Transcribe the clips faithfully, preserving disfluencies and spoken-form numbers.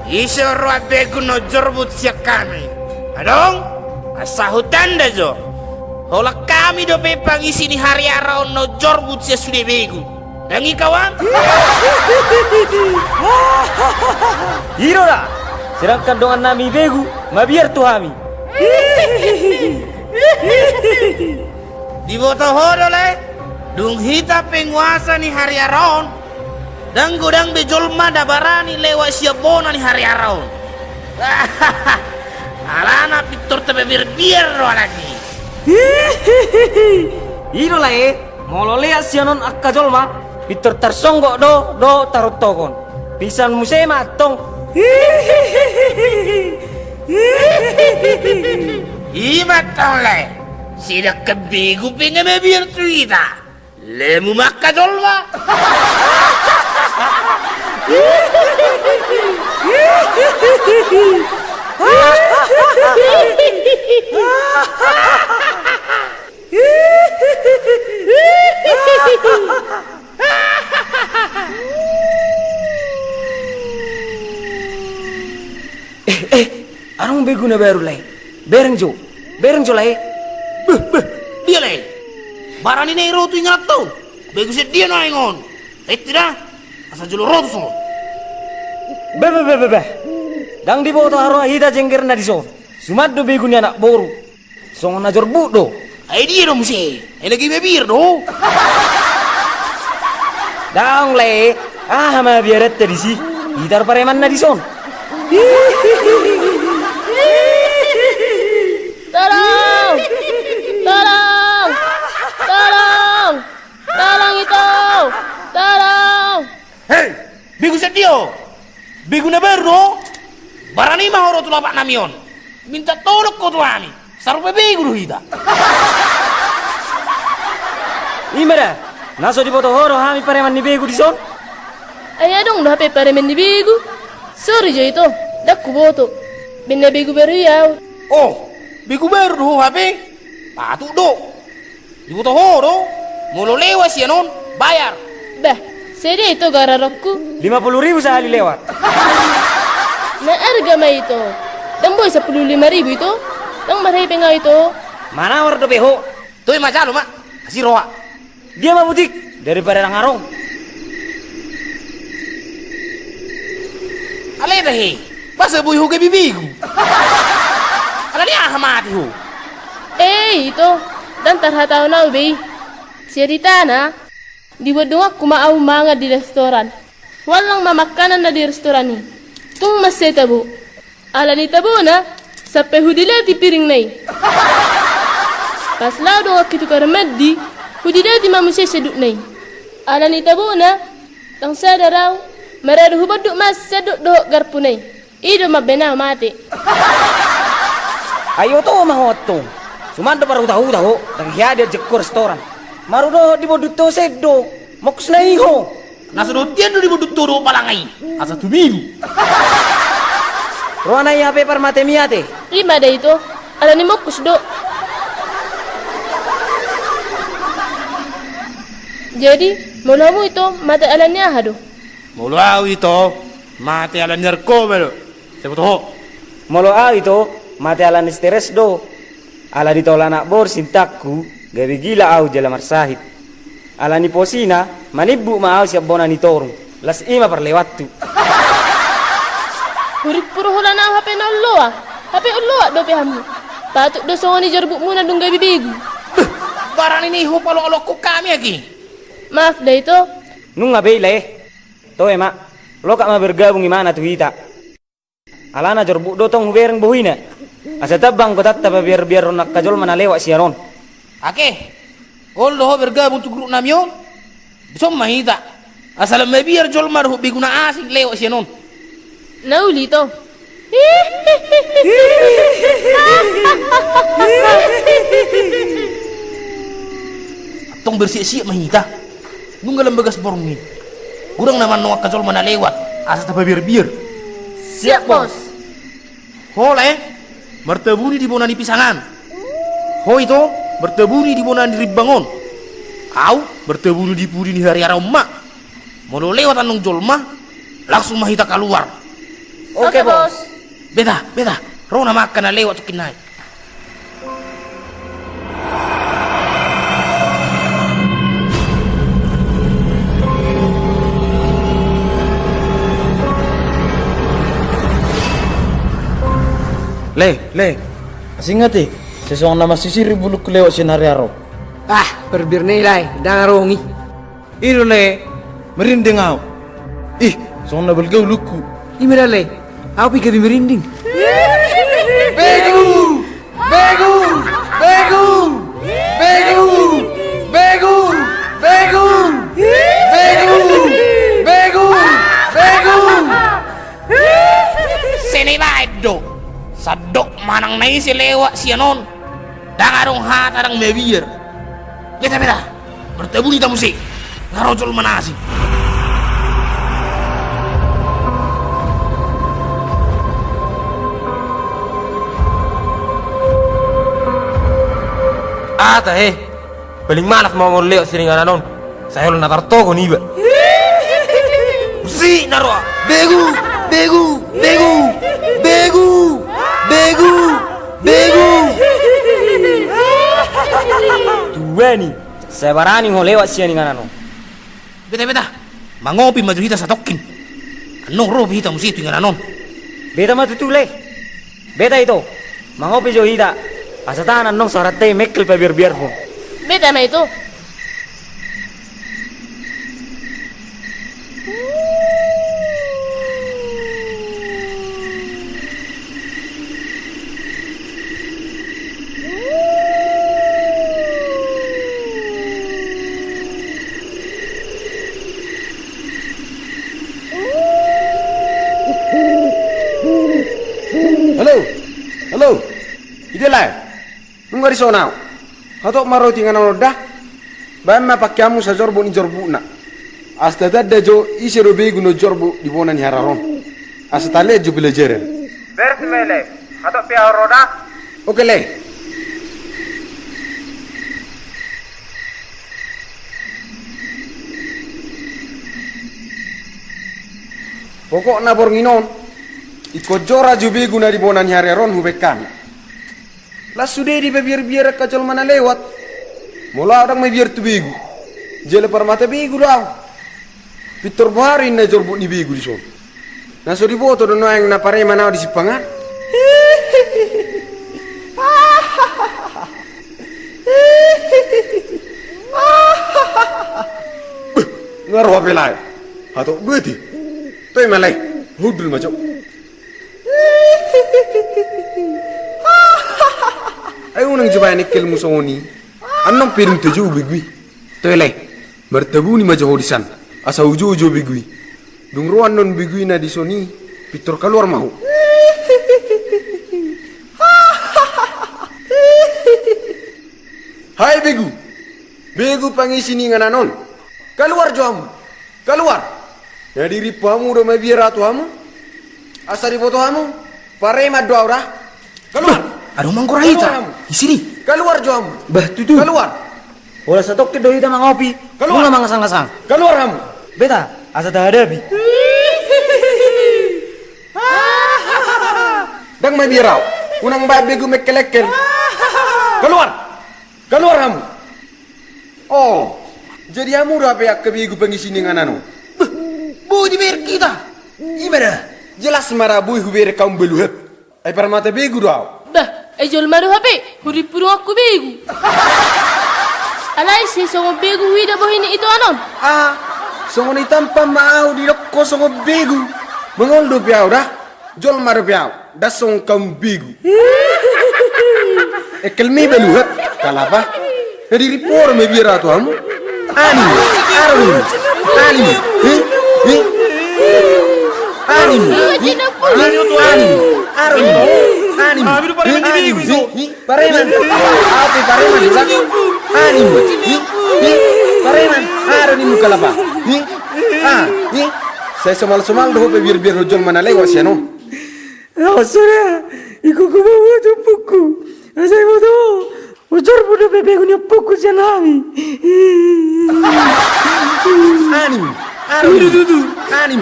Ise roa begu na jorbut sian hami? Adong? Asa hutanda jo. Holan hami dope pangisi ni hariara on na jorbut sian sude begu. Ndang i kawan? I do da. Sedangkan dongannami begu mabiar tu hami. Diboto ho do, lae? Dung hita penguasa ni hariara on, ndang godang be jolma na barani lewat sian bona ni hariara on. Alana pintor tapabiarbiar do halak i. I do, lae, molo lewat sian on angka jolma, pintor tarsonggot do dohot tarontohon. Pingsan muse ma antong. I ma antong, lae. Sedangkan begu pe nga mabiar tu hita. Lemu ma angka jolma. Eh, eh, adong begu na baru, lae. Bereng jo, bereng jo, lae. Beh, beh, dia, lae? Barani na i ro tu ingananta on. Begu sian dia nuaeng on? Enti da, asa jolo ro tu son. Beh, beh, beh, beh, beh. Ndang diboto haroa hita jenggerna dison. Suman do begu ni anak boru. Songon na jorbut do. Ai dia do muse? Ai na gabe mabiar do? Daong, lae. Aha ma biaranta disi? Hita do paremanna dison. Tolong! Tolong! Tolong! Tolong, ito! Tolong! Hei! Begu sian dia ho? Begu na baru do ho? Barani ma ho ro tu lapaknami on. Minta tolong ho tu hami. Sarupa begu do hita. I ma da. Na so diboto ho do hami pareman ni begu dison? Ai adong do hape pareman ni begu? Sori jo, ito. Ndang huboto. Baen na begu baru i ahu. Oh, begu baru do ho hape? Patut do. Diboto ho do, molo lewat sian on, bayar. Bah, sadia ito gararonku? Lima puluh ribu sahali lewat. Na arga ma ito. Ndang boi sampulu lima ribu ito? Ndang marhepeng ahu ito. Manawar dope ho. Toe ma jalo ma. Asi roha. Dia ma butik daripada ndang adong. Alai tahe, masa boi ho gabe begu? Alani aha mate ho? Eh, ito, ndang tarhatahon ahu be i. Ceritana, dibuat donganku ma ahu mangan di restoran. Huallang ma makanan na di restoran i. Tung mansai tabo. Alani tabona, sampe hudileti piringna i. Pas laho donganki tu kamar mandi, hudileti ma muse sandukna i. Alani tabona, ndang sadar ahu, maradu hubondut ma sanduk dohot garpuna i. I do mambaen ahu mate. Ai oto ma ho antong. Suman do parhutahuta ho, ndang hea diajak ho restoran. Marudohot dibondut ho sanduk, mongkus na i ho. Na so dohot tian do dibondut ho dohot palanga i, asa tumiru. Rohana i hape parmatemiate. I ma da ito, alani mongkus do. Jadi, molo hamu ito, mate alani aha do? Molo ahu ito, mate alani narkoba do. Sai boto ho. Molo ahu ito, mate alani stres do. Alani tolu anak boru sintangku, gabe gila ahu jala marsahit. Alani posina, manimbuk ma ahu sian bona ni torung. Las i ma parlewathu. Hurik puru holan ahu hape na oloa. Hape oloa dope hamu. Patut do songon i jorbutmuna dung gabe begu. Beh, barani ni ho paloalokkon hami agi. Maaf da ito. Nunga be i lae. Toe ma. Lokak ma bergabung imana tu hita. Alana jorbut do tong hubereng bohina. Asa tamba anggotanta pabiarbiarhon angka jolma na lewat sian on. Ake, olo do ho bergabung tu grupnami on? Dison ma hita. Asa lam mabiar jolma dohot begu na asing lewat sian on. Na uli ito. Antong bersiap-siap ma hita. Nunga lam bagas borngin. Godang nama annon angka jolma na lewat, asa tapabiar-biar. Siap, Bos. Ho, Lae, martabuni di bona ni pisang an. Ho, Ito, martabuni di bona ni rimbang on. Au martabuni di pudi ni hariara on ma. Molo lewat annon jolma, langsung ma hita kaluar. Oke, Bos. Beta, beta, ro nama angka na lewat tungkin nai. Lae, Lae, asi ingot i, sai songon na masisir i bulungku lewat sian hariara on. Ah, parbirna i, Lae, ndang adong i. I do, Lae, merinding au. Ih, songon na balga ulungku. I ma da, Lae, au pe gabe merinding. Begu! Begu! Begu! Sai na ibaen do, sandok manang na ise lewat sian on, ndang adong hata, ndang mabiar. Beta, beta, martabuni hita muse, nga ro jolma na asing. Ate, paling malas ma au molo lewat sian inganan on. Sai olo na tartogon iba. Musik na roa. Begu, begu, begu. Begu, begu, begu. Tuani, sai barani ho lewat sian inganan on? Beta, beta, mangopi ma jo hita satongkin. Annon ro pe hita muse tu inganan on. Beta ma tutu, Lae. Beta, Ito, mangopi jo hita, asa tahan annon sahat hita i mengkel pabiarbiarhon. Beta ma, Ito. Halo! Halo! Ida, Lae? Nunga dison au. Hatop ma ro tu inganan on da. Baen ma pangkeanmu sajorbut ni jorbutna, asa tatanda jo ise do begu na jorbut di bona ni hariara on, asa talean jo pelajaran. Beres ma i, Lae. Hatop pe au ro da. Oke, Lae. Pokokna borngin on, ingkon jora jo begu na di bona ni hariara on hubaen hami. Las sude dipabiarbiar angka jolma na lewat. Molo au ndang mabiar tu begu, jala parmata begu do au. Pintor boha do inna jorbut ni begu dison? Na so diboto do nuaeng na pareman au di simpang an? Beh, nga ro hape, Lae. Hatop do i. Toe ma, Lae, hundul ma jo. Ai unang jo baen engkelmu songon i. Annon pe dung tujou begu i. Toe, Lae, martabuni ma jo ho dison, asa hujou jo begu i. Dung ro annon begu i na dison i, pintor kaluar ma ho. Hai begu, begu pangisi ni inganan on, kaluar jo hamu. Kaluar! Na dirimpu hamu do mabiar au tu hamu? Asa diboto hamu pareman do au da? Kaluar! Adong manggora hita. Kaluar hamu. Di sini. Kaluar jo hamu. Bah, tutu. Kaluar! Holan satongkin do hita mangopi. Kaluar! Nunga mangasang-asang. Kaluar hamu. Beta, asa tahadapi. Ndang mabiar au. Unang baen begu mengkelengkel. Kaluar! Kaluar hamu! Oh, jadi hamu do hape angka begu pangisi ni inganan on? Beh, boi diberek hita. I ma da. Jelas ma ra boi huberek hamu baluhap. Ai parmata begu do au. Bah, ai jolma do hape, hurimpu donganku begu. Alai sai songon begu huida bohi ni itoan on. Ah, songon i tampak ma au didok ho songon begu. Mangol dope au da. Jolma dope au, ndang songon hamu begu. Engkelmi baluhap, kalapa. Na dirimpu ho do mabiar au tu hamu? Ani, arni, ani, eh, eh. Ani, eh, ani, arni, ani. Anim. Anim. Pareman. Ape pareman? Anim. Pareman. Aro ni muka lapa. Sai somal-somal do ho pe biar-biar ho jolma na lewat sian on. Laos sada, ingkon huboto ompungku. Asa diboto ho, ujur do begu ni ompungku sian hami. Anim. Anim. Anim.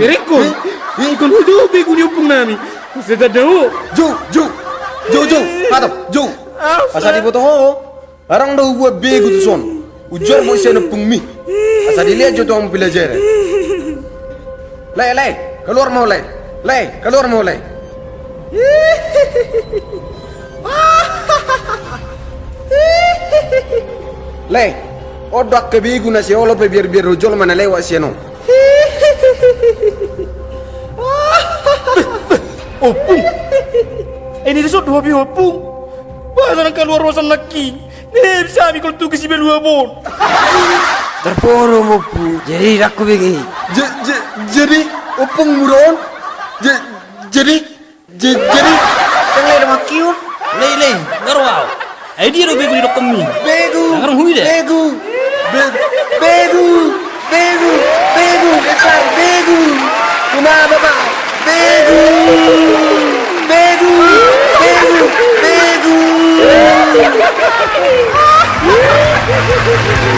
Ingkon huboto begu ni ompung nami. Setan do ho. Jou, jou. Jou, jou. Patok, jou. Asa diboto ho. Arang do hubuat begu tuson. Ujur do sian ompungmi. Asa dilehon jo tu hamu pelajaran. Lae, lae, kaluar ma ho lae. Lae, kaluar ma ho lae. Lae, on do angka begu na sai olo pe biar-biar ho jolma na lewat sian on. Ompung. Ini dison do ho be ompung. Boasa ndang kaluar ho sian nangkin? Neb sami kol tuki si balu abon. Tarporo ompung. Jadi rangku bege. Jadi ompung muron. Jadi. Jadi. Teng lai do mangkiur. Lai lai. Ngarwau. Ai dia do begu ni dokkonmi? Begu. Ngarung hui de. Begu. Begu. Begu. Begu. Begu. Begu. Begu. Begu. Begu. Begu.